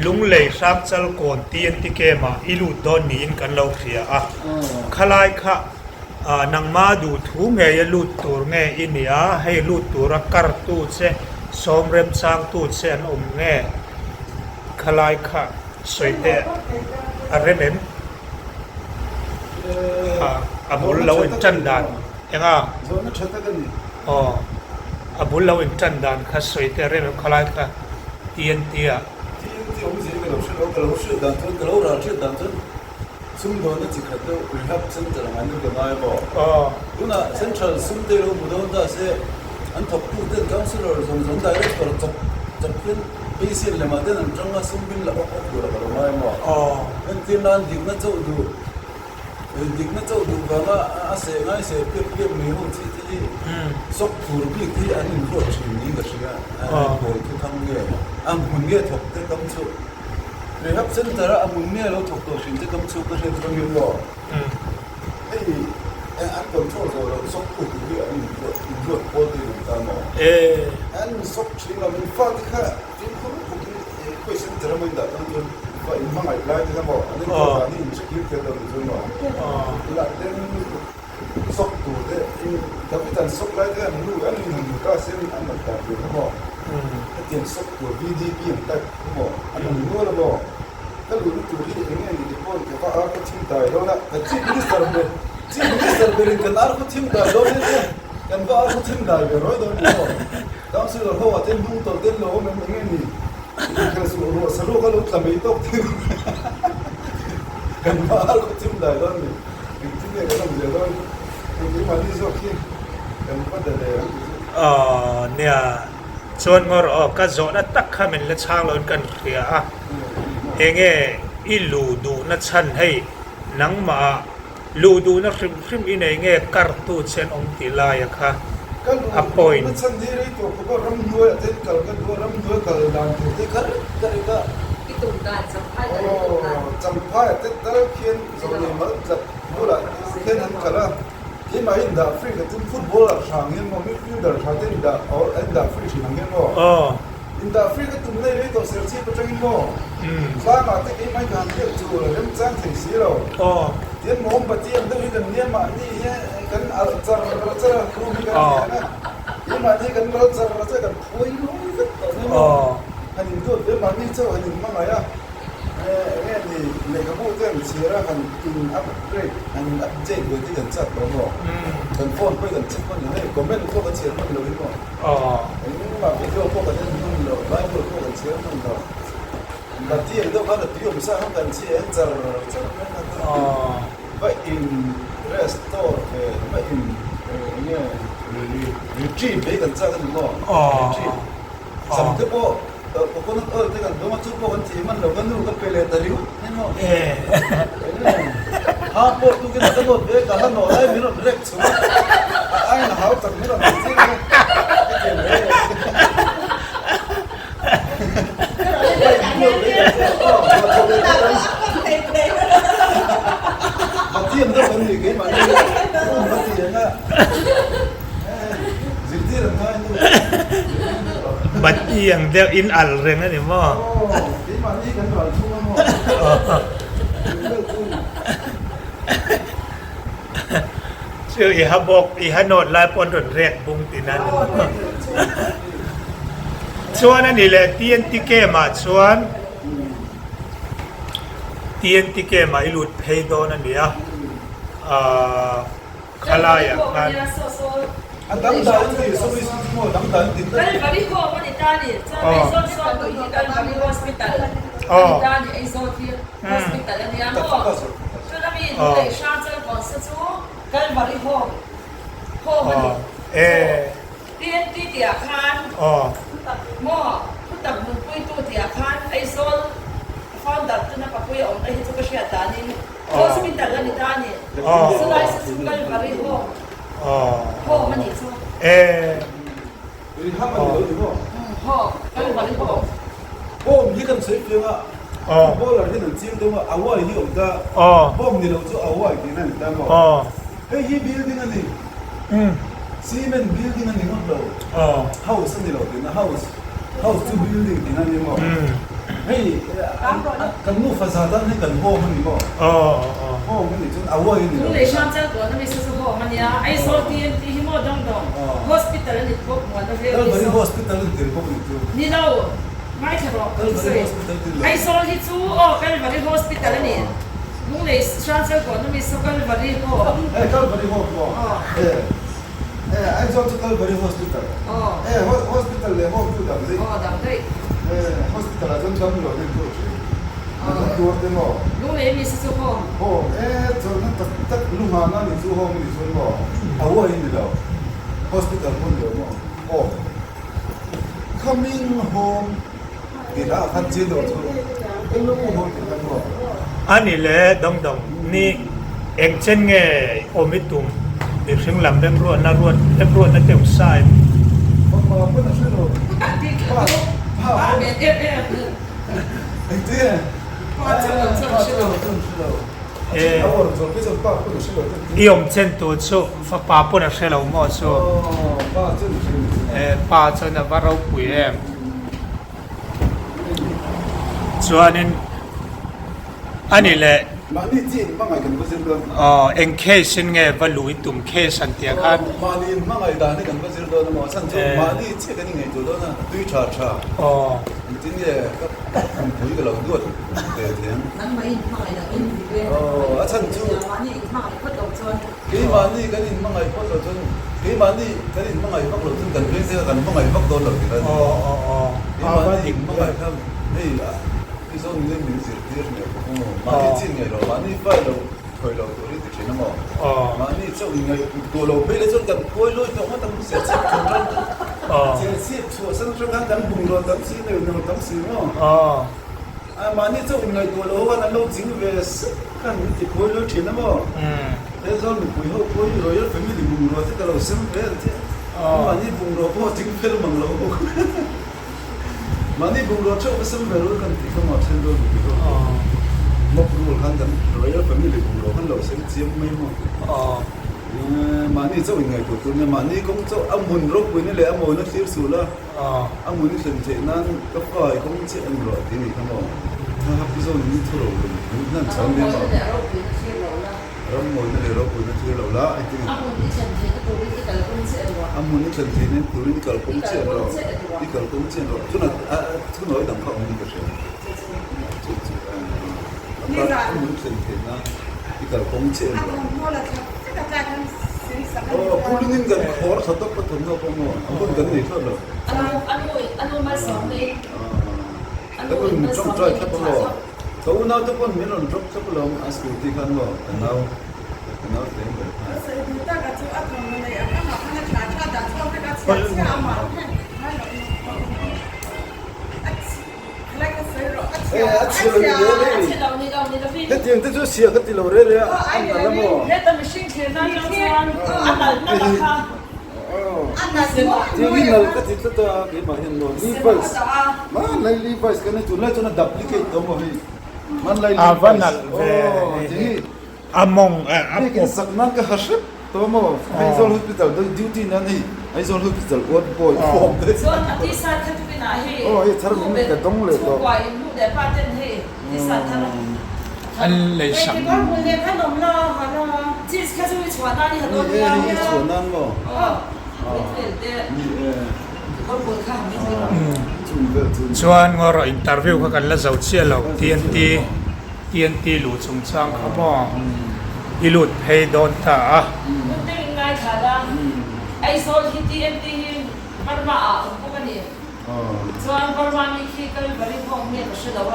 Lunglei Hrangchal kawn TNT Camp ah i lut dawn niin kan lo hria a, khalai kha nangma duh thu ngeia lut tur nge i nia, hei lut tura kartu che, sawm remchangtu che an awm nge? Khalai kha sawi teh a rem em? Ha, a bul lo intan dan enga? Zawhna tha tak a ni. Aw, a bul lo intan dan kha sawi teh a rem em khalai kha TNT ah. TNT awmzia ka lo hre lo, ka lo hriat dan chuan, ka lo ral hriat dan chuan sumdawnna chi khat deuh rehab center ang an ni ka ngai maw? Aw. Tunah central sum te lo hmu dawn ta se an thawktu ten councillor zawng zawng director chawp chawp hian patient lemah ten an tang a sum bin la awk awk tur a ka lo ngai maw? Aw. Entir nan dikna chauh duh dikna chauh duh vanga a seh ngai seh piap piap mai ho chi te hi sawk tur bik hi an inruat thin niin ka hria a kawi thu thang nge a hmun nge thawk te kam chu rehab center a a hmun nge lo thawk tawh thin te kam chu ka hriat chuan hian maw hei an control zawh loh sawk tu tur hi an inruat inruat pawl te in awm ta maw an sawk thin lo min fate kha fimkhur lutuk in khawi center a maw in dah tan chuan fa in hmangaih lai te kha maw an enkawl dan hi in hre kir tel lo ni chuan maw tunah ten Sawk tur te in David an sawk lai te an nu an in han hmu ta se an nat dan tur kha maw hetiang sawk tur VDP ang type kha maw an awm nual a maw ka luhna tur hi eng nge ni pawn ka va ar khaw thim dai dawn a ka chief minister ber chief minister ber in kan ar khaw thim dai dawn e te kan va ar khaw thim dai ve rawi dawn ni maw councillor ho ah te hnung tawlh ten lo awm em eng nge ni inkhel suh ruah saruak a lo tla mai tawk ten kan va ar khaw thim dai dawn ni. Engtin nge kan awm zel dawn? Hei keimahni zawk hi kan va da leh ang tih chu. Aw nia, chuan ngaw rawh aw, ka zawhna tak kha min la chhang loin kan hria a, enge i luh duhna chhan hei nangmah luh duhna hrim hrim i nei nge kartu che an awm tih laia kha Ka luh a point. duhna chhan hi rei tawh khawp a, ramhnuai ah ten kal ka duh a, ramhnuai kal dan tur te kha rek ka rek a. I tum dan, champhai kal i tum dan. Aw, champhai ah te tal khian Zawhni mal tlat bulah hian an kal a, keimah hi indah free ka tum football ah hrang hian maw midfielder tha te indah or an indah free thin ang hian maw indah free ka tum nei rei tawh serchhip atangin maw tlangah te keimah hi ka han biak chu remchang thei si lo tian mawmbati ang deuh hi kan nia mahni hi kan alh char char a room hi kan lian a keimahni kan ral char char kan phuai luai vek tawh nia maw han induat ve mahni chauh han inhmangaih a. Enge ni lehkhabu te an chhiar a han in upgrade han in update ve te kan chak lo maw? Kan phone pawh hi kan check hman lo hei comment pawh kan chhiar hman lo hi maw? Engmah video pawh kan en hman lo bible pawh kan chhiar hman lo bati ang deuh khan a tui awm sa khan kan chhi eng char char mai kha ta va in restore ve va in enge retrieve ve kan chak a ni maw? Retrieve Sam te pawh coconut oil te kan dawng a, chu pawh kan thih hman lo, ka nu ka pe leh ta ringawt mai maw. Ha pawh tu kina ka nawt ve, ka ha nawh lai min rawn rek chhung a, a ain a hau tak min rawn ti chiang a, ka tiang ve. Pathian deuh kan ni keimahni room ka ti ang a. Zirtir an ngai nu. Bati ang deuh in al reng a ni maw? Aw, keimahni kan ral thung a maw? Chu i ha bawk, i ha nawt lai pawh an rawn rek bung tihna a ni maw? Chuan a ni leh TNT camp ah chuan TNT camp ah i lut phei dawn a ni a, ahh. Khalaiah khan. A dang dan an ti, sawi sawi maw dang dan an ti tlat. Kalvari Home a ni ta ni, chuan Aizawl sawn tih hi Kalvari Hospital a ni ta ni, Aizawl hi Hospital a nia maw? Chuan a mi Lunglei Hrangchal Kawnsa chu Kalvari Home Home a ni. TNT tihah khan maw thutak nunpuitu tihah khan Aizawl founder tuna Papuia awmna hi chu ka hriat danin Hospital a ni ta a ni. Chulai sa chu Kalvari Home Home a nih chu. Rehab a ni lo ni maw? Home, Kalvari Home. Home hi kan sawi fiang a, footballer hian an chiang deuh a, awai hi awm ta, home ni lo chu awai tihna a ni ta maw? Hei hi building a ni, cement building a ni ngawt lo, house a ni lo tihna, house, house chu building tihna a ni maw? Hei kan nufa za tan hi kan home a ni maw? Home a nih chuan a uai a ni lo. Lunglei Hrangchal kawn a mi saw chu home a nia, Aizawl TMT hi maw dangdawng hospital a ni bawk muan a vel ni saw. Hospital a ni tel bawk ni chu. Ni lo, ngaithla rawh ka thusawi. Aizawl hi chu aw Kalvari hospital a ni. Lunglei Hrangchal kawn a mi saw Kalvari home. Hei Kalvari home maw? Aizawl chu Kalvari Hospital. Hospital leh home chu dang daih. Aw dang daih. Hospital ah chuan dam lo nen pawh thin. Natna tuar te maw? Lunglei mi si chu home. Home e chawlhna tak tak luhana ni chu home ni chuan maw? A uai ni lo. Hospital pawh ni lo maw? Home. Coming home tih hla ah khan chian deuh chu ka lo haw tih khan maw? A ni le dawng dawng ni eng chen nge awm i tum mihring lam remruatna ruat remruatna te awm sa em? Fapa pawn a hre lo. Pa pa pawn engtin nge? Pa chuan a hre lo. I awm chen tur chu fapa pawn a hre lo maw chu? Pa chuan a va ropui em. Chuanin a ni leh aw eng case in nge va lui tum case an tih ah khan. Aw. Nangmah in hmangaih loh in ti ve. Aw, a chhan chu. Mahni in hmangaih phawt loh chuan. Keimahni kan in hmangaih phawt loh chuan, keimahni kan in hmangaih vak loh chuan kan veng te kha kan hmangaih vak dawn lo ti kha a ni. Aw aw aw. Keimahni in hmangaih kha hei i zawn in min zirtir ngei bawk maw? Mahni chin ngei lo, mahni fai lo thawi lo tur hi ti thin a maw? Mahni chauh in ngaih duh lo phei le chuan kan khawi lawi tawh ngawt ang serchhip chhuah ṭang serchhip chhuah san ṭang khan kan bungraw tam si neuh neuh tam si maw? A mahni chauh inngaihtuah loh khan an lo ching ve sep khan min ti phawi lo thin a maw? He zawn mipui ho pawh hi Royal Family bungrua te ka lo sem ve ang che. Mahni bungrua pawh a ching fel mang lo bawk. Mahni bungrua theuh ka sem ve lo kan tih kha maw then zawn mipui ho pawh. Mob rule khan kan Royal Family bungrua khan lo sem chiam mai maw? Mahni chauh inngaihtuah tur nia, mahni kawng chauh a hmun ropuina leh a mawina thlir sul a. A hmun i thlen theih nan ka pa i kawng chiah en rawh tih a nih kha maw? Tha pi zawn in thu ro lung min hlan chhan nia maw? Ram mawina leh ropuina thlir lo la engtin nge? A hmun i thlen theihna turin i kalkawng chiah en rawh. A hmun i thlen theihna turin i kalkawng chiah en rawh. I kalkawng chiah en rawh. Chuna thu nawi dang kha awm in ka hria. Chu chu a hmun i thlen theih nan i kalkawng chiah en rawh. Aw pulingin kan khawr tha tawp a thawmhnaw pawh maw a hun kan nei thlawt lo. Ka nun min tawngtai thlap a maw ka unau te pawn min rawn drop thlap alawm a scooty khan maw ka nau ka nau tlem ber khan. Hetiang te chu sia ka ti lo reh reh a, a nalh a maw? Tiang hi nalh ka ti tlat a, keimah hian maw Levi's, hmanlai Levi's kan hei tunlai chuan a duplicate tawh maw hei, hmanlai Levi's, aw tiang hi. A mawng a pawp. Biakin sak nan ka ha hrep tawh maw? Aizawl Hospital duty nan hei Aizawl Hospital ward boy form te. Chuan a t-shirt kha tukin ah hei Aw hei thar min ka dawng leh tawh. Chhungkua in nu leh pa ten hei t-shirt thar an lei sak. Hei kekawr hmul nen khan awm la ha la. Jeans kha chu i chhuah nan i ha dawn nia. Ni e hei i chhuah nan maw? Aw mit vel te. Ni e. Kekawr hmul kha ha min vel. Chung vel chu. Chuan ngaw rawh interview kha kan la zo chiah lo TNT. TNT luh chungchang kha maw i lut phei dawn ta a. Hun deuh in ngaithla la, Aizawl hi TNT hi Burma ah awm bawk a ni. Chuan Burma mi khi Kalvari home nge ka hre lo a,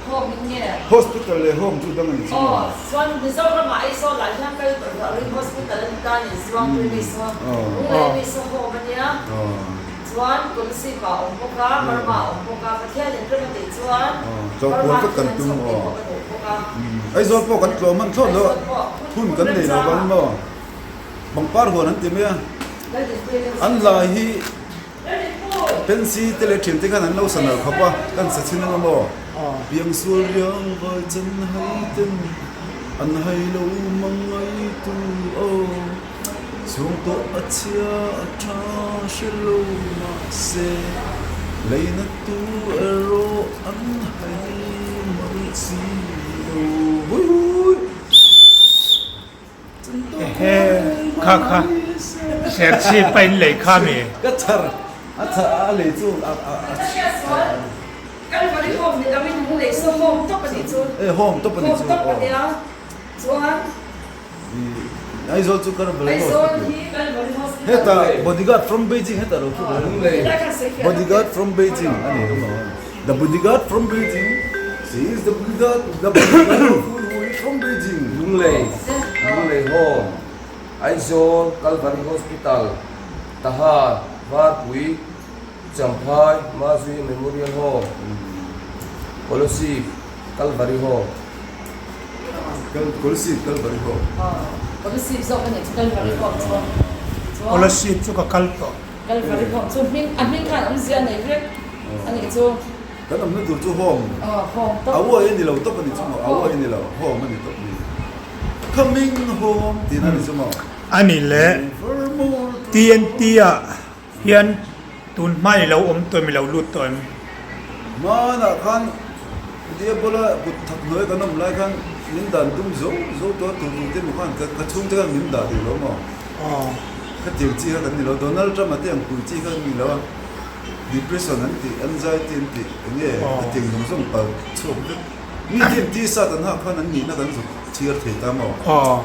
home in nge? Hospital leh home chu dang a ni chu maw? Aw, chuan Mizoram ah Aizawl ah hian Kalvari Hospital a ni ta a ni, Zuangtui mi saw, Lunglei mi saw home a nia. Chuan Kolasib ah a awm bawk a, Burma ah a awm bawk a, Pathian in rem a tih chuan Burma khi an chhawk tih pawh ka duh bawk a. Aizawl pawh kan tlawm hman thlawt lo, hun kan nei lo vang maw? Pangpar huan an ti mai a, an lai hi Pensi te leh thiante khan an lo sa nalh khawp a, kan sa chhin anga maw? Piangsual riang vai chan hai ten an hai lo mangai tu aw. Chhung tawh a chhia a tha hre lo mahse. Leina tu erawh an hai mawlh si lo. Hui hui! Ehe, kha kha Serchhip a in lei kha mi? Ka chhar a chhar a lei chu a a Ka hria sual Kalvari home ni lo in Lunglei saw home tawp a nih chu. E home tawp a nih chu Home tawp a nia chuan. Aizawl chu Kalvari Hospital. Heta bodyguard from Beijing heta lo thu Bodyguard from Beijing a ni awm a. The bodyguard from Beijing she is the bodyguard the bodyguard of Hui Hui from Beijing. Lunglei, Lunglei Home, Aizawl, Kalvari Hospital, Tahan, Varpui, Champhai, Mazui Memorial Home, Kolasib, Kalvari Home. Kolasib Kalvari Home. Kolasib zawk a nih chu Kalvari Home chu. Kolasib chu ka kal tawh. Kalvari Home chu hming a hming khan awmzia a nei vek a nih chu. Kan awmna tur chu Home. Home tawp. A uai a ni lo tawp a ni chu maw? A uai a ni lo. Home a ni tawp ni. Coming home tihna a ni chu maw? A ni le. TNT ah Hian tun hma i lo awm tawh em i lo lut tawh em? Hmanah khan Diabola kut thak hnuai kan awm lai khan min dan dum zo zo tawh a, tur te emaw khan ka chhungte khan min dah duh lo maw? Khatiang chi kha kan ni lo, Donald Trump-a te ang pui chi kha kan ni lo a, depression an tih, anxiety an tih, eng nge khatiang zawng zawng pal chhuak vek. Mi te in tisa kan hak khan an nihna kan zuk chhiar thei ta maw?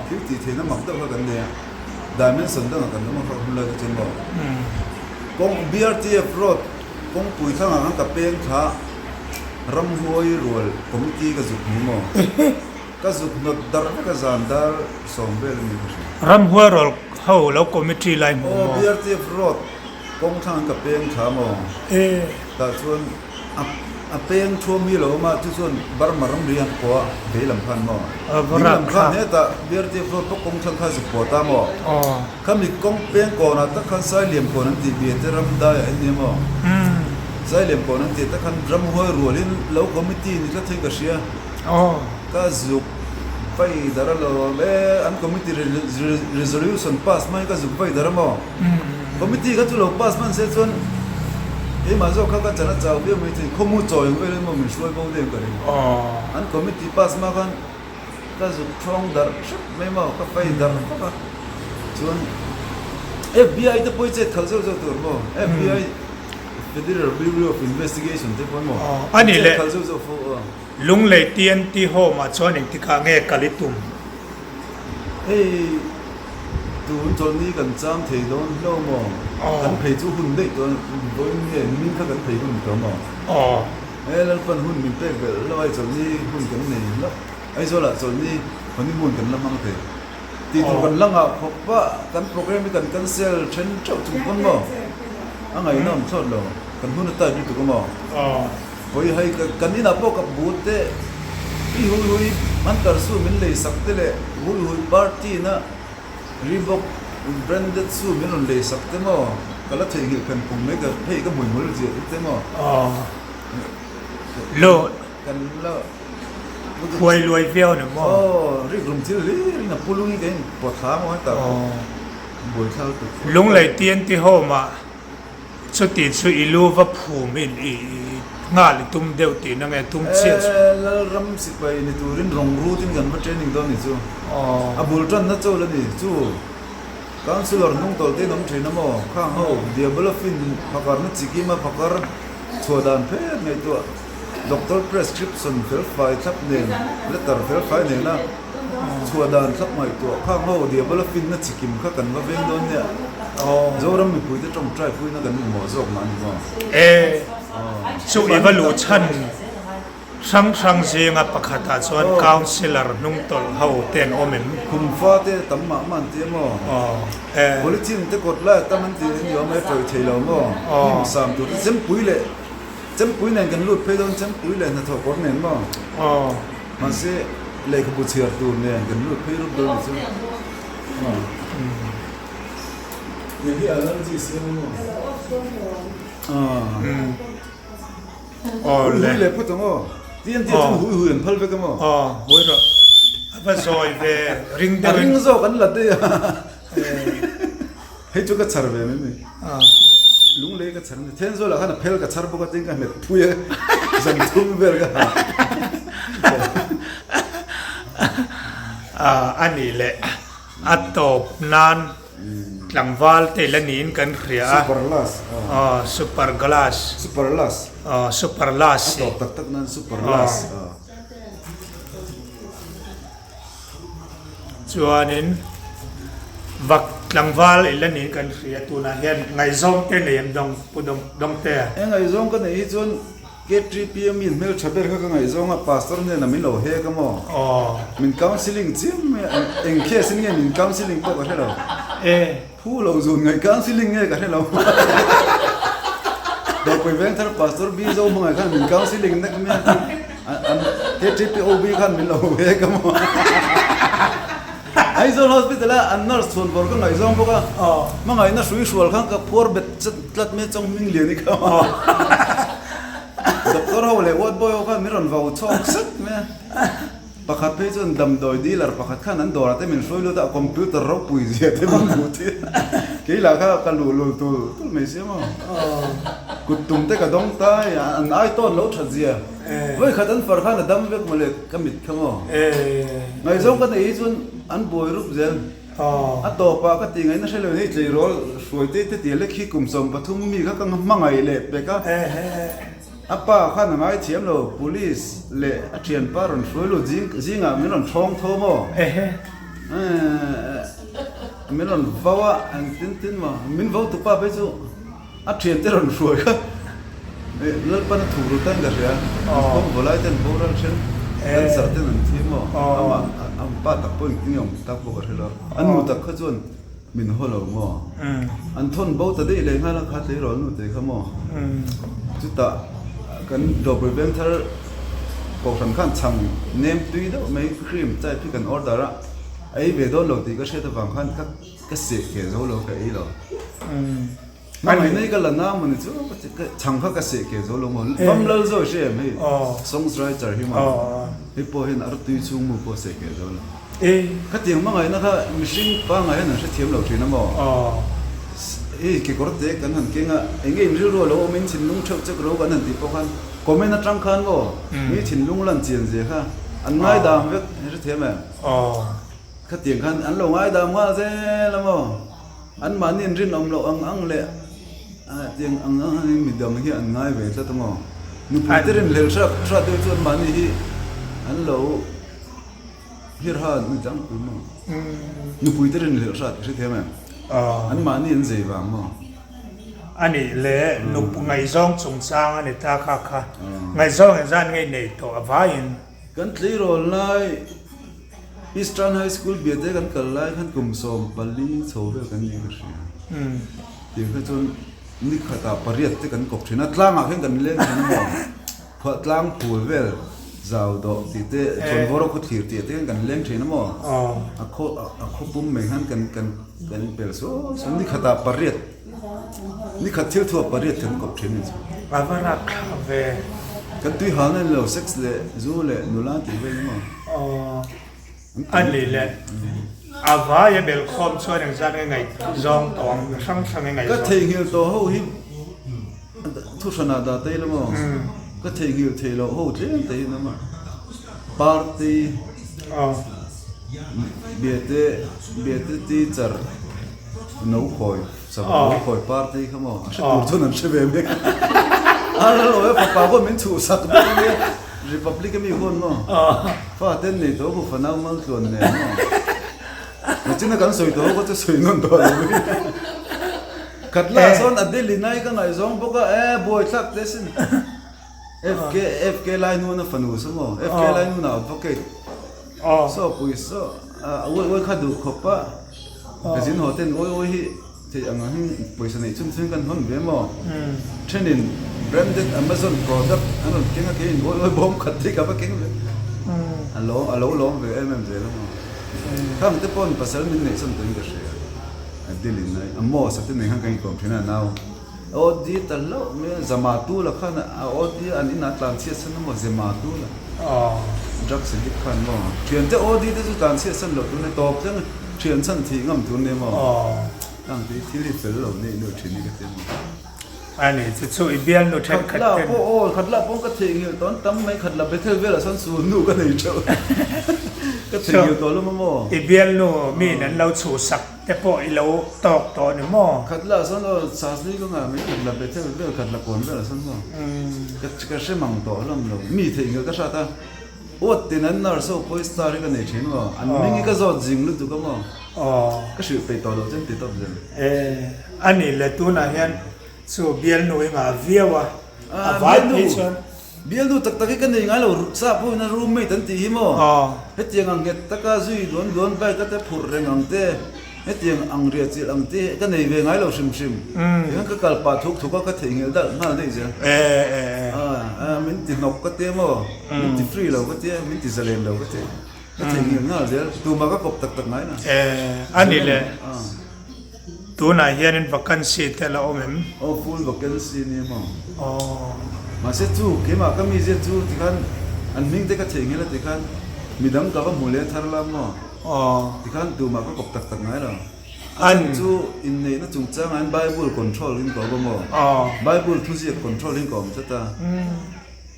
Thil tih theihna mak deuh kha kan nei a. Dimension dangah kan awm a kha hun lai chu chuan maw kawng BRTF road kawngpui thlangah khan ka peng thla ramhuai rual committee ka zuk hmu maw ka zuk hnawt dar vek a zan dar sawm vel a ni ka hria. Ramhuai rual ho lo committee lai hmu maw? Aw BRTF road kawng thlangah ka peng thla maw tah chuan A a peng thuam hi lo awm a, chu chuan Burma ramri an pawh a, vei lam khan maw? Ding lam khan hetah BRTF road bawk kawng thlang kha zuk pawh ta maw? Khami kawng peng kawnah tak khan Sailiam kawn an tih ve te ram daiah en nia maw? Sailiam kawn an tih tak khan ramhuai rualin lo committee ni tlat hi ka hria. Ka zuk vai dar a lo awm e, an committee resolution pass hma hi ka zuk vai dar a maw? Committee kha chu lo pass hman se chuan keimah zawk kha ka chan a chau viau mai thei, khawmu chawi ang vel emaw min hruai bo deuh ka ring. An committee pass hma khan ka zuk thawng darh hrep mai maw, ka fai darh vak a, chuan FBI te pawh hi chet khalh zeuh zeuh tur maw, FBI Federal Bureau of Investigation te pawh emaw an chet khalh zeuh zeuh fo a. Lunglei TNT Home ah chuan engtikah nge kal i tum? Hei tun chawlhni kan cham thei dawn hlauh maw? Kan phei chu hun daih tawh vawiin nge nimin kha kan phei hun tawh maw? He Lalpan hun min pek belh hlauh a, hei chawlhni hun kan nei hlauh. Aizawlah chawlhni honeymoon kan la hmang thei. Tih tur kan la ngah khawp a, kan program hi kan cancel then theuh chung pawn maw? A ngaihnawm thlawt lo, kan hun a tight lutuk a maw? Hawi hai kan inah pawh ka but te i hui hui Hunter shoe min lei sak te leh hui hui party na Reebok branded shoe min rawn lei sak te maw ka la theihnghilh phen phung mai ka hei ka hmuihmul ziah te maw Lo kan la Huai luai viau ni maw? Aw rikrum thil hlir in a pulung hi ka in pawt thla maw heta buaithlak lutuk. Lunglei TNT Home ah Chuti chu i lu va phum in i nghal i tum deuh tihna nge tum chiah chu? E, Lalram sipai ni turin rawng rut in kan va training dawn ni chu. A bul tanna chawl a ni chu. Councillor hnung tawlh te in awm thin a maw? Khang ho, Diabola fin phakarna chikima phakar chhuah dan phet ngaihtuah. Doctor prescription felfai thlap nen, letter felfai nena chhuah dan thlap ngaihtuah khang ho Diabola finna chikim kha kan va veng dawn nia. Zoram mipuite tawngtai puina kan mamawh zawk mah a ni maw? E, chu i va luh chhan hrang hrang zinga pakhatah chuan councillor hnungtawlh ho te an awm em? Khum fa te tam mah mah an ti a maw? Polythene te kawt lai a tam an ti a ni awm e, tawih thei lo maw? Hnim sam tur te chempui leh Chempui nen kan lut phei dawn, chempui leh hnathawh kawr nen maw? Aw. Mahse, lehkhabu chhiar tur nen kan lut phei rup dawn ni chu. Aw. Hei hi allergy siam a maw? Aw. Aw le. Hui leh phawt ang aw. TNT ah chuan hui hui an phal vek a maw? Aw, hui rawh. A va zawi ve, ring deuhin. A ring zawk an la daih a. Hei chu ka chhar ve mai mai. Lunglei ka. ka chhar a ni. Thenzawl ah khan a phel ka chhar bawk a tin ka hmet phui a zan thum vel ka ha. A nih leh a tawp nan tlangval te la niin kan hria a. Super last. Super glass. Super last. Super last. A tawp tak tak nan super last. Chuanin vak tlangval i la niin kan hria tunah hian ngaihzawng te nei em dawng pu Dawngte? He ngaihzawng ka neih hi chuan KTPM in hmeltha ber kha ka ngaihzawng a pastor hnenah min lo hek a maw? Min counselling chiam mai a, eng case in nge min counselling pawh ka hre lo. Phu lo zun ngaih counselling nge ka hre lo. Dawrpui Vengthar Pastor B Zo hmangaih khan min counselling nek mai a. An KTPOB khan min lo hek a maw. Aizawl Hospital a an nurse chhuan vawr ka ngaihzawng bawk a. Hmangaihna hrui hrual khan ka phuar bet tlat mai chawng hming lian i kha. Doctor ho leh ward boy ho khan min rawn vau chhawk sek mai a. Pakhat phei chuan damdawi dealer pakhat khan an dawrah te min hruai lut a, a computer ropui zia te min hmuh tir a, kei lah kha ka luh lul tul tul mai sia maw. Kut tum te ka dawng ta hei, an ai tawn lo that zia. Vawi khat an far khan a dam vek mawle ka mit kha maw. Ngaihzawng ka neih hi chuan an buai rup zel. A tawpah ka tih ngaihna hre lo in hei tleirawl hruai te te tia lek hi kum 13 mi kha ka hmangaih leh pek a. A pa khan a ngaithiam lo, police leh a thianpa rawn hruai lut zing zingah min rawn thawng tho maw? Min rawn vau a, eng tin tin maw? Min vau tupa phei chu a thiante rawn hruai kha Lalpan a thuk ru tan ka hria, an kawng vaw lai ten boral then cancer ten an thi maw? Amah a pa tak pawh engtin nge awm tak pawh ka hre lo, a nu tak kha chuan Min haw lo maw? An thawn bo ta daih leh nghal a kha tleirawl nu te kha maw? Chutah kan Dawrpui Vengthar Kohhran khan chhang nem tui deuh mai cream type hi kan order a, a ei ve dawn lo tih ka hriat avang khan ka ka seh keh zo lo ka ei lo. Hmangaihna hi ka la na maw ni chu chhang kha ka seh keh zo lo maw? Vam lal zawi hre em hei songs writer hi maw? Hei pawh hian a tui chhung mu pawh seh keh zo lo. Khatiang hmangaihna kha mihring pangngai hian an hrethiam lo thin a maw? Hei kekawr te kan han keng a, eng nge in rilru a lo awm in thinlung theuh chek ro kan han tih pawh khan comment atang khan maw mi thinlung lan chian zia kha an ngaidam vek i hrethiam em? Khatiang khan an lo ngaidam nghal zel a maw? Anmahni an rinawm loh ang ang leh tiang ang ang angin midang hi an ngai ve tlat a maw? Nupui te rinhlelh hrat hrat deuh chu anmahni hi an lo Hirha an ni tlangpui maw? Nupui te rinhlelh hrat i hrethiam em? Anmahni an zei vang maw? A nih le, nup ngaihzawng chungchang a ni ta kha kha. Ngaihzawng engzat nge i neih tawh a vaiin? Kan tleirawl lai Eastern High School biate kan kal lai khan kum 14 chho vel kan nih ka hria. Tiang kha chuan ni khatah pariat te kan kawp thin a, tlangah khan kan leng thin a maw? Phuahtlang phul vel zau dawh tih te Chhawnvawra khaw thlir tih te khan kan leng thin a maw? A khaw a khaw pum mai khan kan kan kan inpel suau suau ni khatah pariat ni khat thil thuah pariat kan kawp thin a ni chu. A va rak thlak ve. Kan tui halna ni lo sex leh zu leh nula tih vel a maw? A ni le. A vai a bel khawm chuan engzat nge ngaihzawng tawh ang hrang hrang nge ngaihzawng. Ka theihnghilh tawh ho hi thu hranah dah ta ila maw? Ka theihnghilh theih loh ho tlem te hi a Party Biate Biate teacher no khawi sava no khawi party kha maw? A hre tur chuan an hre ve mek. A lal awi a fapa pawh min chhuhsak dawn a nia. Republic a mi huan maw? Fa ten nei tawh ku fanau mal tluan nen maw? Nachina kan sawi tawh kha chu sawi nawn tawh lo mai. Khat lah sawn Adeline ai ka ngaihzawng bawk a, e buai thlak te sin. FK FK Lainuna fanu saw maw? FK Lainuna advocate. Saw pui saw a uai uai kha duh khawp a. Ka zin haw ten uai uai hi. Thei ang ang hi pawisa neih chhun chhun kan hawn ve maw? Thenin branded Amazon product an rawn keng a, keiin awi awi bawm khat te ka va keng ve. A lo a lo lawm ve em em zel a maw? Khang te pawn pasal min neih chhan tawhin ka hria. A dilin a a maw sa te nei khan kan inkawm thin a nau. A aw di ta hlauh mai a, Zamatu la khan a aw di an inah tlan chhiat san a maw? Zematu la. Drugs addict khan maw? Thiante aw di te chu tlan chhiat san loh tur nia tawp thleng a. Thian chhan thih ngam tur nia maw? Tang tih thil hi fel lo neih nuih thin hi ka ti a maw? A ni, chu chu i bialnu thenkhat ten. Khatla pawh aw, khatla pawh ka theihnghilh tawh an tam mai, khatla Bethel velah sawn sulnu ka nei theuh. Ka theihnghilh tawh lawm a maw? I bialnu miin an lo chhuhsak te pawh i lo tawk tawh ni maw? Khatla sawn aw, Sasli ka ngah mai, khatla Bethel vel, khatla kawn velah sawn maw? Ka hre mang tawh hlawm lo, mi theihnghilh ka hrat a. Awt tin an nurse ho pawh hi star hi ka nei thin maw? An hming hi ka zawt zing lutuk a maw? Ka hrilh peih tawh loh chuan ti tawp zel. E, a nih leh tunah hian chu bialnu i ngah viau a, a vai phei chuan. Bialnu tak tak hi ka nei ngai lo, sap ho in a roommate an tih hi maw? Hetiang ang nghet taka zui duan duan bike a te phurh reng ang te, hetiang ang riah chilh ang te hi ka nei ve ngai lo hrim hrim. Tihian ka kal pah thuk thuk a, ka theihnghilh dalh nghal daih zel. Min ti hnawk ka tia maw? Min ti free lo ka tia, min ti zalen lo ka tia. Ka theihnghilh nghal zel, tumah ka kawp tak tak ngai na. A ni le, tunah hianin vacancy te la awm em? Aw full vacancy nia maw. Aw. Mahse chu keimah ka mizia chu tikhan an hming te ka theihnghilh a tikhan midang ka va hmu leh thar la maw. Aw. Tikhan tumah ka kawp tak tak ngai lo. A chhan chu inneihna chungchangah hian Bible control in ka awm a maw. Aw. Bible thuziak control in ka awm tlat a.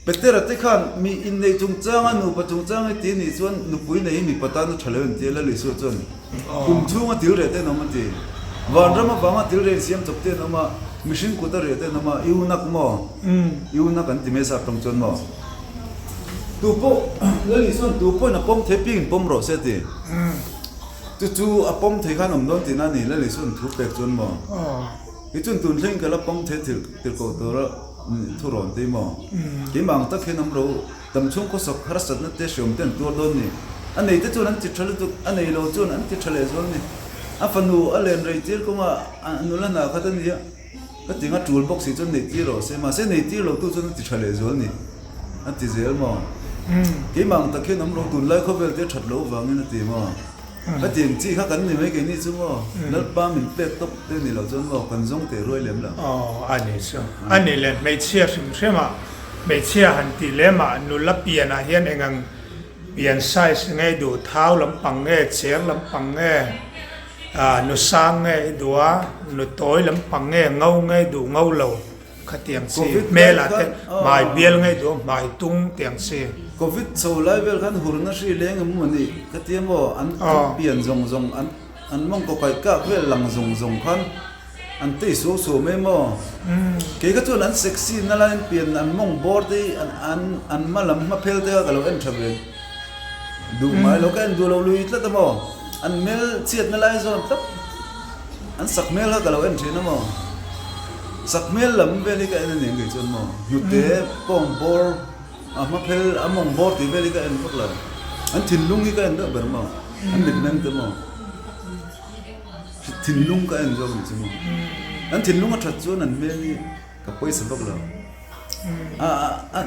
Petera te khan mi inneih chungchanga nupa chungchang hi ti nih chuan nupui nei hi mipa tan a tha lo inti a, Lal Isua chuan kum chhunga til reh te an awm a ti. Vanram avanga til reh insiam chawp te an awm a, mihring kut a reh te an awm a, Iunak maw? Iunak an ti mai sap tawng chuan maw? Tu pawh Lal Isua'n tu pawhin a pawm thei piangin pawm rawh se a ti. Chu chu a pawm thei khan awm dawn tihna a ni, Lal Isua'n thu pek chuan maw? Kei chuan tun thleng ka la pawm thei tirhkoh tura Thu rawn ti maw? Keimah ang tak hian awm ro, dam chhung khawsak harsatna te hriawm te an tuar dawn ni. A nei te chuan an ti tha lutuk, a nei lo chuan an ti tha leh zual ni. A fanu a len rei tir kawnga a nula hna khat a nia, ka ti nga tul bawk si chuan nei tir rawh se, mahse nei tir lo tu chuan a ti tha leh zual ni. A ti zel maw? Keimah ang tak hian awm ro, tunlai khawvel te that loh vangin a ti maw? Ka tiang chi kha kan ni mai keini chu maw? Lalpa min pek tawp te ni lo chuan maw kan zawng teh ruai lem lo. Aw a ni chu. A ni le hmeichhia hrim hrim ah hmeichhia han tih lem ah nula pian ah hian eng ang pian size nge i duh thau lampang nge cher lampang nge ah nu sang nge i duh a nu tawi lampang nge ngo nge i duh ngo lo. Khatiang chi hmelah te hmai bial ngei duh a hmai tung tiang chi. Covid chho lai vel khan hurna hri leng em maw ni ka ti a maw an pian zawng zawng an an mawngkaw kaih kak vel lang zawng zawng khan an tei suau suau mai maw kei kha chuan an sexy na lai an pian an mawng bawr te hi an an an hma lam hma phel te kha ka lo en tha ve duh ngai lo ka en duh lo lui tlat a maw an hmel chhiat na lai zawn tlat. An sak hmel kha ka lo en thin a maw? Sak hmel lam vel hi ka en a niang kei chuan maw? Hnute pawng bawr, a hma phel, a mawng bawr tih vel hi ka en vak lo. An thinlung hi ka en deuh ber maw? An mitmeng te maw? Thinlung ka en zawk ni chu maw? An thinlung a that chuan an hmel hi ka pawisa vak lo. A a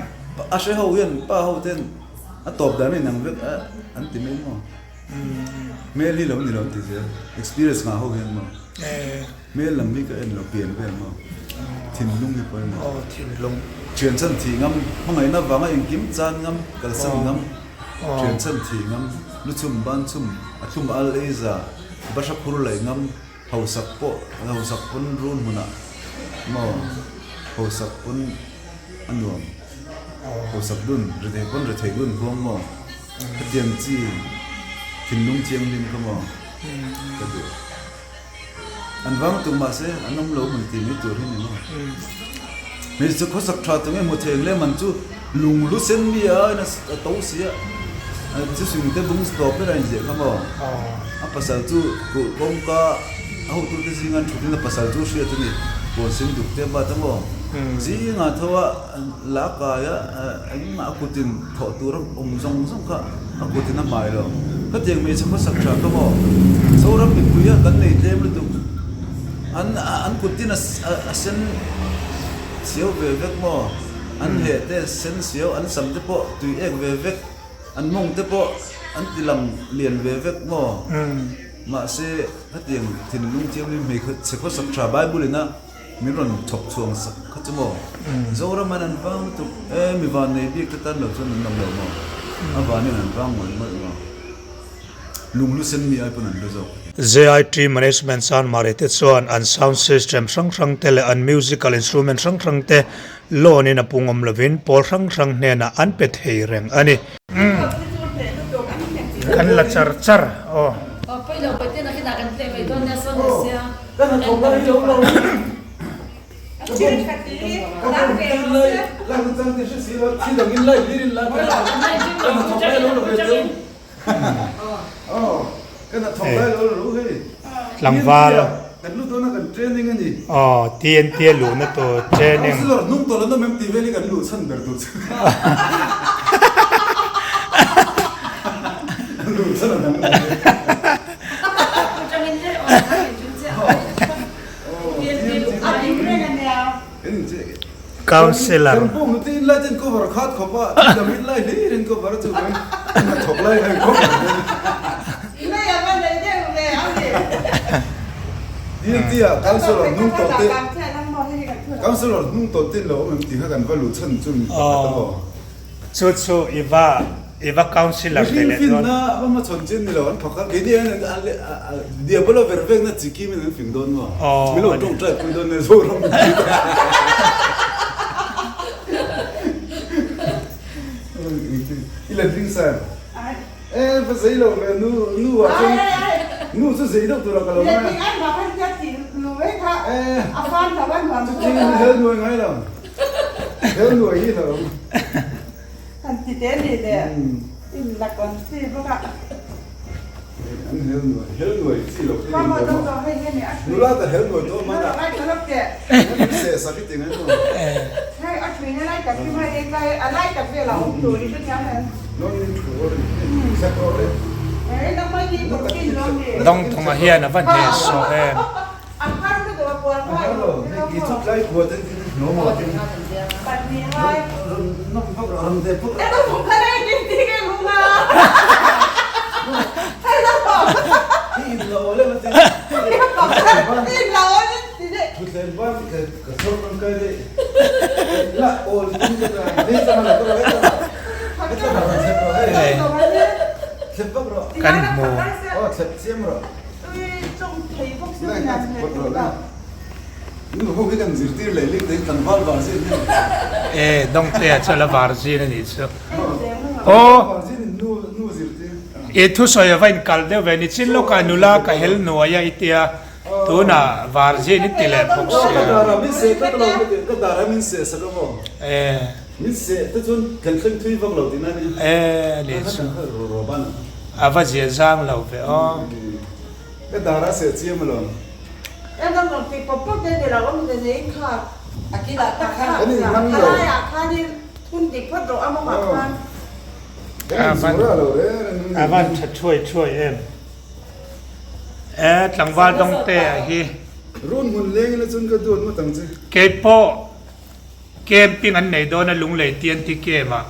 a hre ho hian pa ho ten a tawp dan a inang vek a an ti mai maw? Hmel hi lo ni lo an ti zel, experience ngah ho hian maw? Hmel lam hi ka en lo pian vel maw? Thinlung hi pawimawh. Aw thinlung. Thian chhan thih ngam, hmangaihna vanga engkim chan ngam, kalsan ngam, thian chhan thih ngam, lu chhum ban chhum, a thlum al ei za, bahra phur laih ngam, hausak pawh hausak pawn run hmunah maw hausak pawn a nuam, hausak dun, rethei pawn rethei dun huang maw? Hetiang chi thinlung thianghlim kha maw ka duh. An vang tuk mahse an awm lo hmun ti mai tur hi ni maw. Hmeichhe khawsak tha chu nge hmu thei ang le man chu lunghlu sen mi a in a to si a, chusing te bung tawp ber a inziah kha maw. A pasal chu kulh kawngka a hotute zinga an thut in a pasal chu hriat a ni, puan sen duk te a bat a maw. Zingah tho a. La kaia engmah a kutin thawh tur a awm zawng zawng kha a kutin a hmai lo. Khatiang hmeichhe khawsak tha kha maw Zoram mipui a kan nei tlem lutuk. An an kutin a a sen siau ve vek maw, an heh te sen siau, an sam te pawh tui ek ve vek, an mawng te pawh an ti lang lian ve vek maw. Mahse khatiang thinlung thianghlim hmeichhe khawsak tha Bible in a. Min rawn chhawp chhuang sak kha chu maw? Zoram an an vang lutuk e, mi van nei bik te tan lo chuan an awm lo maw? A vanin an vang ngawih ngawih maw? Lunghlu sen mi ai pawn an hlu zawk. JIT Management Chanmari te chuan an sound system hrang hrang te leh an musical instrument hrang hrang te loan in a pung awm lovin pawl hrang hrang hnenah an pe thei reng a ni. Kan la char char aw. Tlangval aw TNT a luhna tur training. Councillor. Chu chu i va I va councillor ve leh dawn. Mihring finna a hmachhawn chin ni lo an phak a, keini hian diabolo ver vekna chi kim in an fing dawn maw? Min lo tawngtai pui dawn nia Zoram mipui te. I let ding sa em? E va zei lo ve nu nu ah chuan nu chu zei deuh tur ah ka lo ngai a. E chutin hel nuai ngai lo hel nuai hi hlauh ang. Han ti te ni le in la kawn chi bawk a. An hel nuai hel nuai chi lo te in lo maw nula ta hel nuai tawh mana min seh sak i ti ngai maw. Hei a thui na lai tak hi mai hei kai a lai tak vel a awm tur i hrethiam em. Non min thu rawh le sek rawh le. Hei nangmah hi kawr kin lo ni. Dawngthunga hian a va hnehsawh em. A har lutuk a puan A har lo, hei ki chu tlai kua ten tin hno maw tin. Pahnih hai. Rawn nawm vak rawh, rawn ve phawt rawh. Emaw hmu kha lai tin ti nge hmu nga. Hei lo. Hi in lo awl em a tin. Hi in lo awl em ti deh. Thutthleng ban ka ka chhawr tangkai deh. La awl tin ka ta. Hei tlang la ka rawh hei tlang. Hei tlang rawn thlep rawh hei. Thlep vak rawh. Kan hmu. Aw thlep chiam rawh. E Dawngtea chu a la var zin a nih chu. Aw i thusawi a va inkal deuh ve nichin lawkah nula ka hel nuai a i tia tunah var zin i ti leh bawk sia. E e a nih chu a va zia zang lo ve aw. Ka dar a seh chiam alawm. En a rawn ti pawp pawp te ni lo awm ze nei kha a kilah tak khan Kan in hmang lo. A laiah khanin thun dik phawt rawh a mawngah khan. Kan in zura lo reng reng. A van tha thuai thuai em. E tlangval dawngte a hi. Run hmun leng ila chuan ka duat ngawt ang che. Keipawh Camping an nei dawn a Lunglei TNT Camp ah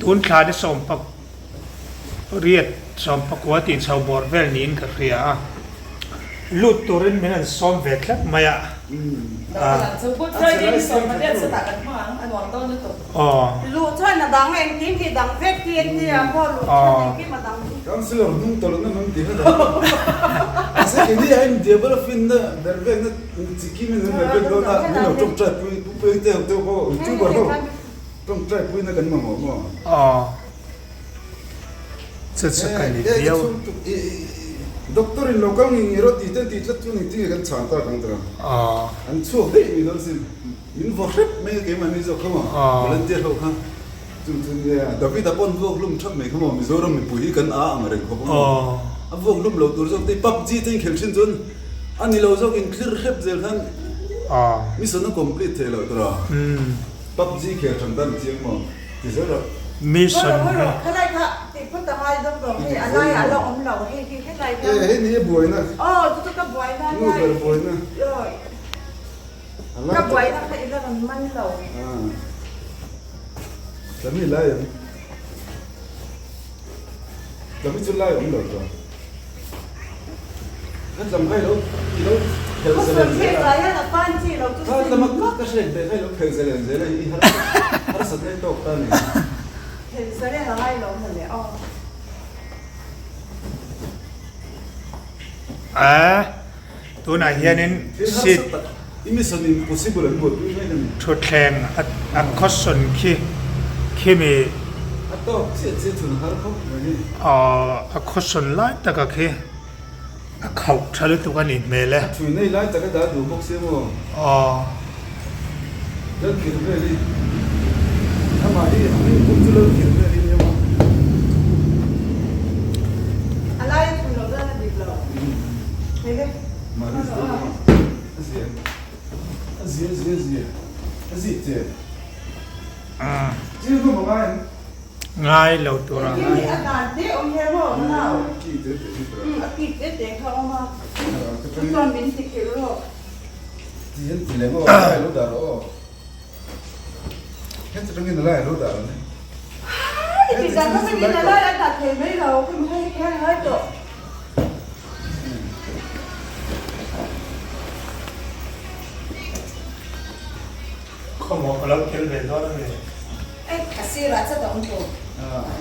tun thla ni sawmpak riat sawmpakua tih chho bawr vel niin ka hria a, lut turin min han sawm ve tlat mai a. Luh chuan a dang engkim hi dang vek TNT ah pawh luh chuan engkim a dang. Councillor hnung tawlh na nung ti kha dang. Mahse keini a india bala finna ber vekna Chikim in an ber vek dawn a, min lo tawngtai pui pu peng te ho te pawh youtuber ho tawngtai pui na kan mamawh maw? Aw chu chu ka ni viau. Doctor in lo kal ngi ngi rawh tih ten tih tlat chu ni tinge kan chhan tak ang tira. Aw. An chhuak daih mai dawn sin. Min vaw hrep mai a keimahni zawk kha maw volunteer ho kha. Chu chu nia David-a pawn vuak hlum thap mai kha maw Mizoram mipui hi kan a ang reng khawp a maw. A vuak hlum lo tur zawk te PUBG te in khel thin chuan a ni lo zawk in thlir hrep zel khan mission a complete theih loh tur a. PUBG khel than dan chiang maw ti zel rawh. Mission hi. Khalai kha tih phawt a ngai dawm rawh hei a laiah a la awm lo hei hi helai kha. E hei ni a buaina. Aw chu chu ka buaina nia. Nu ber buaina. Ka buaina kha i la rawn man lo. Tlami lai ang. Tlami chu lai awm lo tawh. Ka tlam kha i lo i lo phel zalen zel a. Kha tlama ka hrek ve kha i lo phel zalen zel a i har harsat na i tawk ta a ni. Phel zalen a ngai lo mawle aw. A tunah hianin seat thutthleng a cushion khi khimi a cushion lai taka khi a khauh tha lutuk a nih hmel e. Aw. Ngai lo tur a ngai. Khawmaw ka lo tel ve dawn a ni.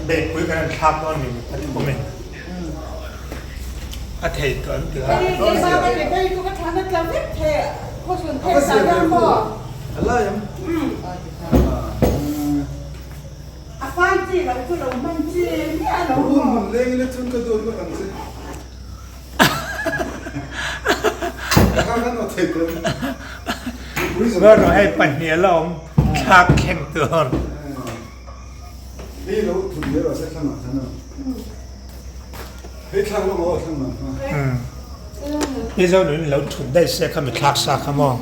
Beihpui kan han thlak dawn ni a ti awm e. A thei tawh an ti a. Rawh hei pahnih a la awm thlak thleng tur. Mizo nun lo thut daih se kha mi thlak sa kha maw.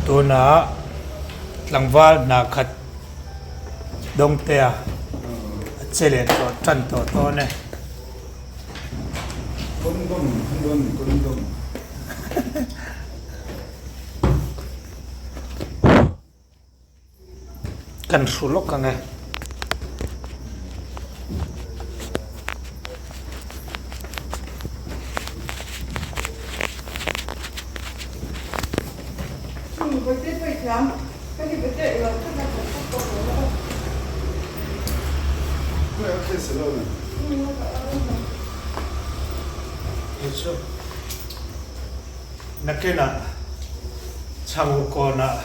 Tunah tlangval hna khat dawngtea a che leh tawh tan tawh dawn e. Kan hru lawk ang e. Nakinah chhang kawnah.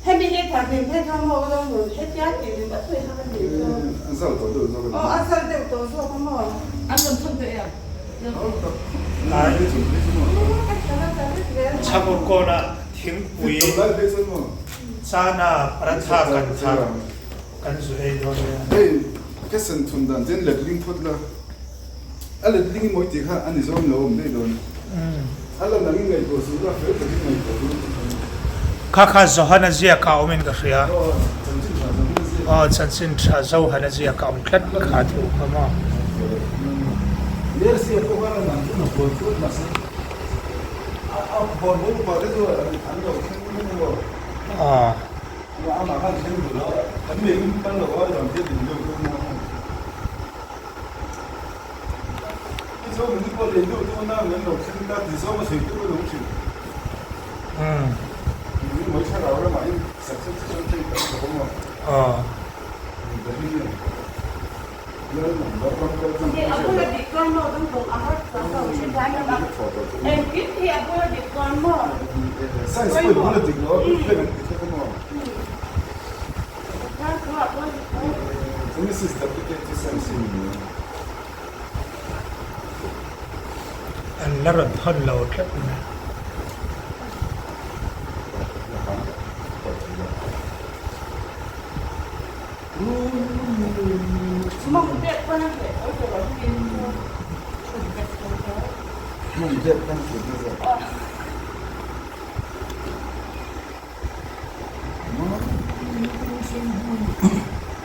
Hemi hi thar hlim he thang ho lo nun hetia tih rim a thui hak a nih chu. A zal tawh deuh zawk a ni. Aw a zal deuh tawh zawk a maw. An rawn thun tawh em? Chhang kawnah thingpui chana paratha kan thar kan zu ei dawn nia. Hei ka sen thun dan chen letling phawt la. A letling i mawi tih kha a ni zawng lo awm daih dawn. A la nang i ngaihtuah suh la, fel takin ngaihtuah dawn tih kha. Kha kha Johana ziaka awm in ka hria. Aw, chanchin tha Johana ziaka. Aw, chanchin tha Johana ziaka awm tlat kha thu kha maw. Lersia pawh kha a nang chu na buai tlat mahse a bawlhhlawh upa te chu an lo thleng mai a maw. Aw. Amah khan thleng duh lo a, kan nei in kal lo a, ram hian in deuh deuh maw. An la rawn thawn lo tlat mai.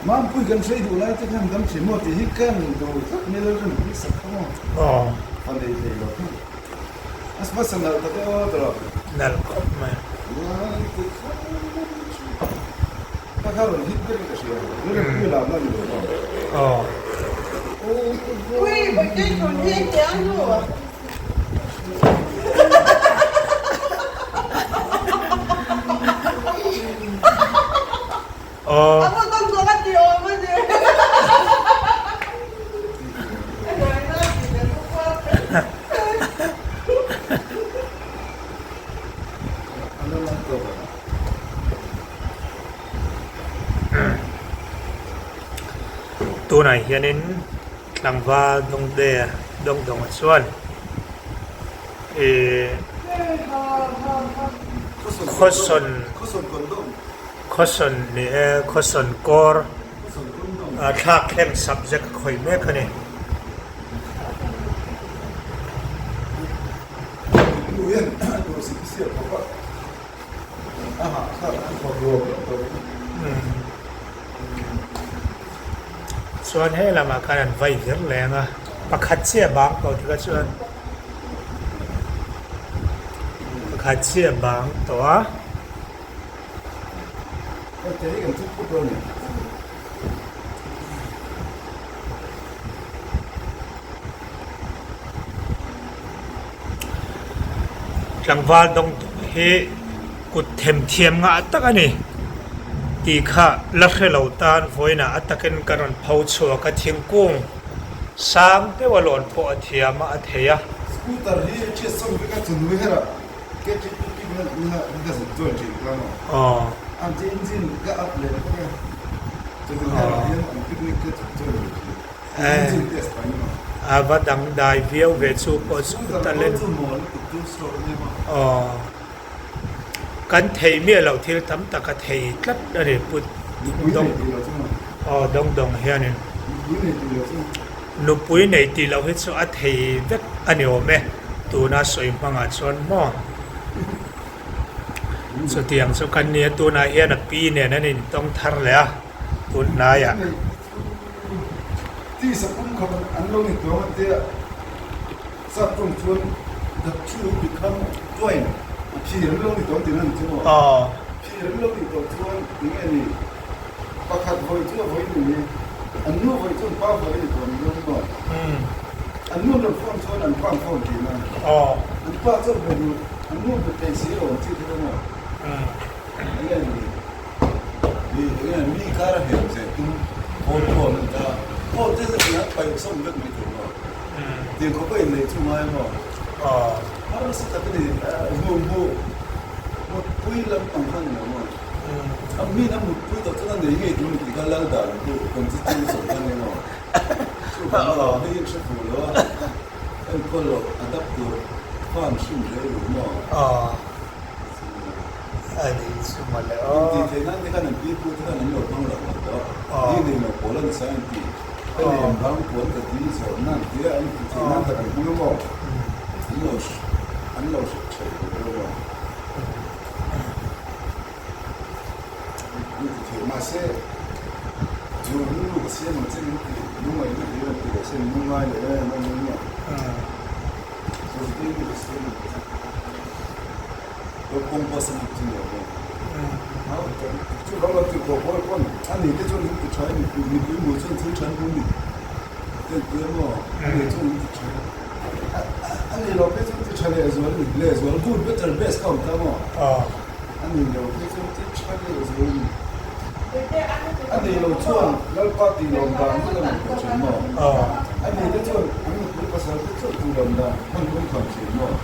Mampui kan hrei duh lai te khan dam thin maw tih hi kan duh tlat mai lo rin hi sak kha maw a nei thei lo kha a hmasa nalh tak e aw tawh nalh khawp mai lai te khan kha kha rawn hit ber in ka hria rin pui lam na ni lo maw aw Ui, birthday thun hi engtiang nu? Tunah hianin tlangval Dawngdea Dawngdawnga chuan ih Khawsawn Khawsawn ni e Khawsawn kawr thlak thleng subject a khawih mek a ni. Chuan he lamah khan an vai vir leng a, pakhat chiah bang tawh tikah chuan pakhat chiah bang tawh a. Tlangval dawng hi kut themthiam ngah tak a ni tih kha la hre lo tan vawiinah a takin ka rawn pho chhuak a, thingkung sang deuh a lawn pawh a thiam a, a thei a. Scooter hi chhiat sawm vek a chunui her a KTP na ka zuk join thin kha maw? An che engine ka up leh vek a chunui her ah hian an picnic ka zuk join ve thin. Engine test pahin maw? A va dangdai viau ve chu pawh chu talent. Scooter pawh chu maw lutuk chu stroke a nia maw? Kan thei miah loh thil tam tak a thei tlat a ni Pu Dawng aw Dawng Dawng hianin nupui nei tih loh hi chu a thei vek a ni awm e tuna sawi hmangah chuan maw chutiang chu kan nia tunah hian a pi nen an intawng thar leh a tun hnaiah. Tisa pum khat an lo ni tawng a tia. Sap tawng chuan the two become twain, phir an lo ni tawh tihna ni chu maw? Phir an lo nih tawh chuan eng nge ni? Pakhat vawi chu a vawi ni, an nu vawi chu an pa vawi a ni tawh ni dawn maw? An nu an rawn phone chuan an pa an phone thin a, an pa chuan be duh, an nu be thei si lo ang chi te kha maw? Eng nge ni? Eng nge mi kar a hel che tum phone phone an ta, phone te chu an paih sawm vek mai tur maw? Tiang khawpa inneih chu ngai maw? Harsa tak a ni, hmu mutpui lampang kha a ni lo maw? A min a mutpui tawh chuan a nei ngei tur a ni tih kha lal dan chu constitution kha a ni maw? Chuvang erawh hei hi an hre fuh lo a, enkawl loh a dap tur kha an hrim hle duh maw? A nih chu mawle aw. Intih theih nan te khan an pi pu te khan an lo hmang lo ngawt tawh. Di nei lo pawl a ni sa an ti. Ka nei an vang puan ka di zawh nan tia an intih theih nan tak an hmang a maw? An lo an lo hre tha lo deuh a maw? An ti thei mahse chu rilru ka siam ang che min ti lungngaihna hlir an ti leh se min lungngai leh em em a maw? Chu rilru ka siam ang che. Kawng pawh san uk chu ni lo maw? Chu vang lo tih kawh pawl pawn a ni te chuan in ti tha mipui mipui hmuh chuan thil tha an hmu ni te an ti a maw? A ni chuan in ti tha a ni lo phei chuan ti tha leh zual ni leh zual good better best kha awm ta maw? A ni lo phei chuan ti tha leh zual ni a ni lo chuan Lalpa tih lawm dan ngawt a ngaihtuah thin maw? A ni te chuan an nupui pasal te chauh tih lawm dan hman tum tham thin maw?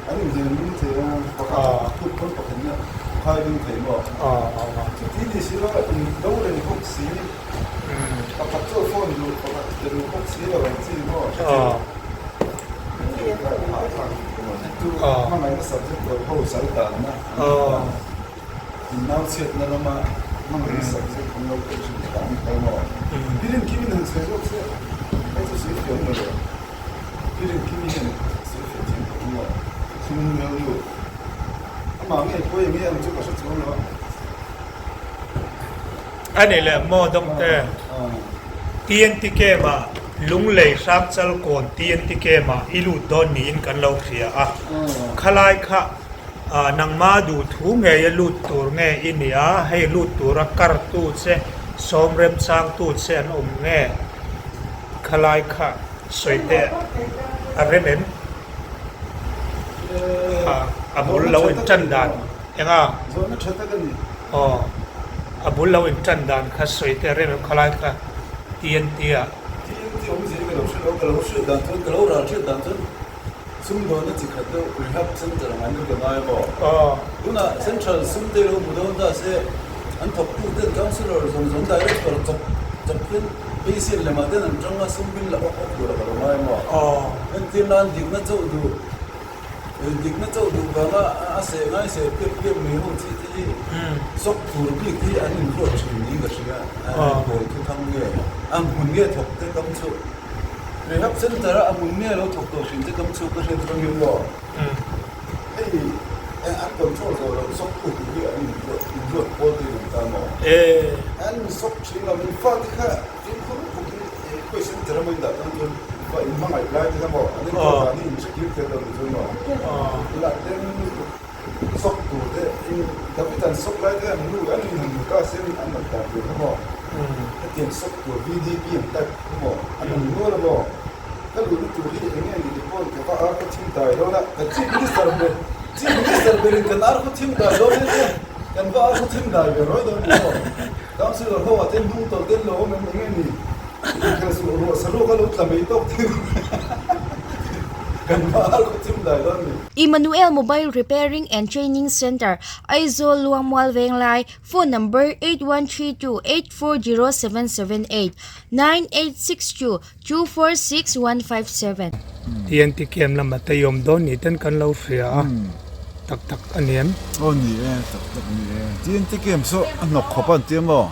An inhnial lung thei a, pakhat kut pawn pakhat nia khai lung thei maw? Chuti ni si lo a in do reng bawk si, pakhat chu a phone duh, pakhat be duh bawk si lo ang chi maw? Chu hmangaihna subject tur ho sal tanna an ni ta. In nau chhiatna lama hmangaihna subject an lo kal thin ta an kal maw? Birin kim in han sawi zawk se, hei chu sawi thiam lo le. I rinkim hian sawi fiah thiam tak maw? Thung hmel nu. Amah nge pawi nge ang chu ka hre chuang lo a. A ni leh maw Dawngte? TNT Camp ah Lunglei Hrangchal kawn TNT Camp ah i lut dawn niin kan lo hria a. Khalai kha nangma duh thu ngei a lut tur nge i nia, hei lut tura kartu che, sawm remchangtu che an awm nge? Khalai kha. Sawi teh a rem em? A bul lo in tan dan eng a? Zawhna tha tak a ni. Aw, a bul lo in tan dan kha sawi teh a rem em khalai kha TNT ah. TNT awmzia hi ka lo hre lo, ka lo hriat dan chuan, ka lo ral hriat dan chuan sumdawnna chi khat deuh rehab center ang an ka ngai maw? Tunah central sum te lo hmu dawn ta se an thawktu ten councillor zawng zawng director chawp chawp hian Patient lemah ten an tang a, sum bin la awk awk tur a ka lo ngai maw? Entir nan dikna chauh duh, dikna chauh duh vanga a seh ngai seh piap piap mai ho chi te hi sawk tur bik hi an inruat thin niin ka hria, kawi thu thang nge, a hmun nge thawk te kam chu Rehab Centre a a hmun nge lo thawk tawh thin te kam chu ka hriat atangin maw? Hei eng an control zawh loh sawk tu tur hi an inruat inruat pawl te in ta maw? An sawk thin lo min fate kha fimkhur lutuk in khawi center emaw in dah tan chuan fa in hmangaih lai te kha maw an enkawl dan hi in hre kir tel lo ni chuan maw? Tunah ten lutuk sawk tur te in David an sawk lai te an nu an in han hmu ta se an nat dan tur kha maw? Hetiang sawk tur VDP ang type kha maw an awm nual a maw? Ka luhna tur hi eng nge nih pawn ka va ar khaw thim dai dawn a, kan Chief Minister ber Chief Minister berin kan ar khaw thim dai dawn nia che, kan va ar khaw thim dai ve rawi dawn ni maw? Councillor ho ah te hnung tawlh ten lo awm em eng nge ni? Inkhel suh ruah saruak a lo tla mai tawk thei kan va ar khaw thim dai dawn ni. Emmanuel Mobile Repairing and Training Centre, Aizawl Luangmual Venglai, Phone number, 8132 840778, 9862 246157. TNT camp lamah te i awm dawn ni ten kan lo hria a, tak tak a ni em? Aw ni e, tak tak a ni e. TNT camp saw a hnawk khawp a an tia maw?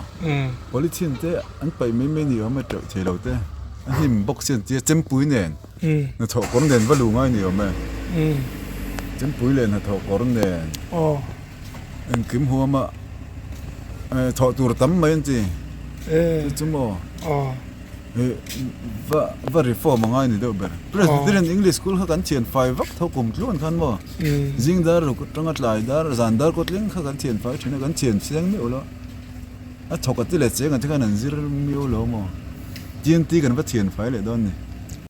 Polythene te an paih mai mai ni awm e, teuh thei lo te. A hnim bawk si an tia, chempui nen, hnathawh kawr nen va lu ngai ni awm e. Chempui leh hnathawh kawr nen. Engkim huama thawh tur tam mai an ti. Chu chu maw? Va va reform a ngai ni deuh ber. Presbyterian English School kha kan thian fai vak tho kum tluan khan maw? Zing dar ruk atanga tlai dar zan dar kawt thleng kha kan thian fai thin a, kan thian chiang miauh lo. A thawk a ti leh cheng ang te khan an zir miau lo maw? TNT kan va thian fai leh dawn ni.